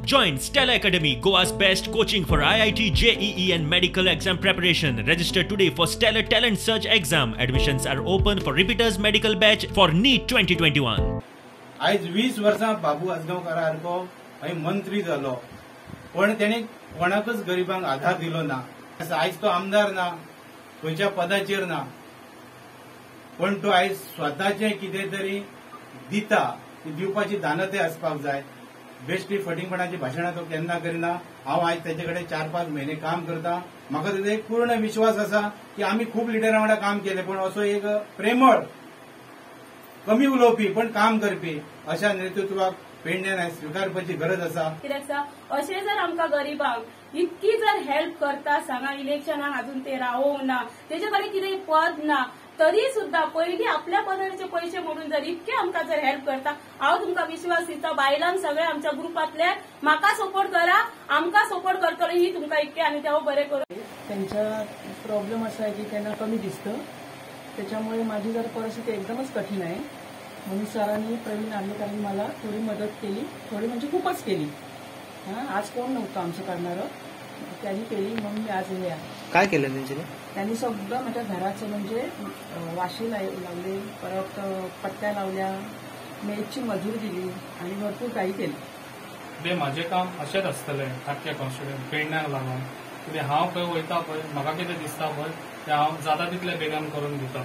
Join Stellar Academy, Goa's best coaching for IIT, JEE and medical exam preparation. Register today for Stellar Talent Search exam. Admissions are open for repeaters medical batch for NEET 2021. आयज 20 वर्सां बाबू आजगांवकारा सारको मागीर मंत्री जालो, पण तेणी कोणाकच गरिबांक आधार दिलो ना. आयज तो आमदार ना, खंयच्या पदाचेर ना, पण तो आयज स्वताचें कितें तरी दिता, ती दिवपाची दानतय आसपाक जाय. बेश्टी फटींगपणाची भाशणां तो केन्ना करिना. हांव आयज तेजे कडेन 4-5 म्हयने काम करता. म्हाका तेजो एक पूर्ण विश्वास आसा की आमी खूब लिडरां वांगडा काम केलें, पण असो एक प्रेमळ, कमी उलोवपी पण काम करपी अशा नेतृत्वाक पेडण्यान आयज स्विकारपाची गरज आसा. कित्याक अशें जर आमकां गरिबांक इतकी जर हेल्प करता सांगा, इलेक्शनाक अजून ते रावोंक ना, तेजे कडेन कितें पद ना, तरी सुद्धा पयलीं आपल्या पदरचे पयशे मोडून जर इतके आमकां जर हेल्प करता, हांव तुमकां विश्वास दिता, बायलांक सगळे आमच्या ग्रुपांतले म्हाका सपोर्ट करा, आमकां सपोर्ट करतलो ही तुमकां इतके आनी तें बरें करूं. त्यांचा प्रॉब्लेम असा आहे की त्यांना कमी दिसतं, त्याच्यामुळे माझी जर परिस्थिती एकदमच कठीण आहे. म्हणून सरांनी, प्रवीण आर्लेकरांनी मला थोडी मदत केली, थोडी म्हणजे खूपच केली. हां, आज कोण नव्हतं आमचं करणारं, त्यांनी केली म्हणून मी आज हे आहे. काय केलं त्यांच्याने? त्यांनी सगळं माझ्या घराचं म्हणजे वाशी लावले, परत पट्ट्या लावल्या, मेजची मजूर दिली आणि भरपूर काही केलं. ते म्हाजें काम अशेंच आसतलें आख्ख्या कॉन्स्टिट्युएंट पेडण्याक लागून. कितें हांव खंय वयता पळय, म्हाका कितें दिसता पळय तें हांव जाता तितले बेगान करून दितलो.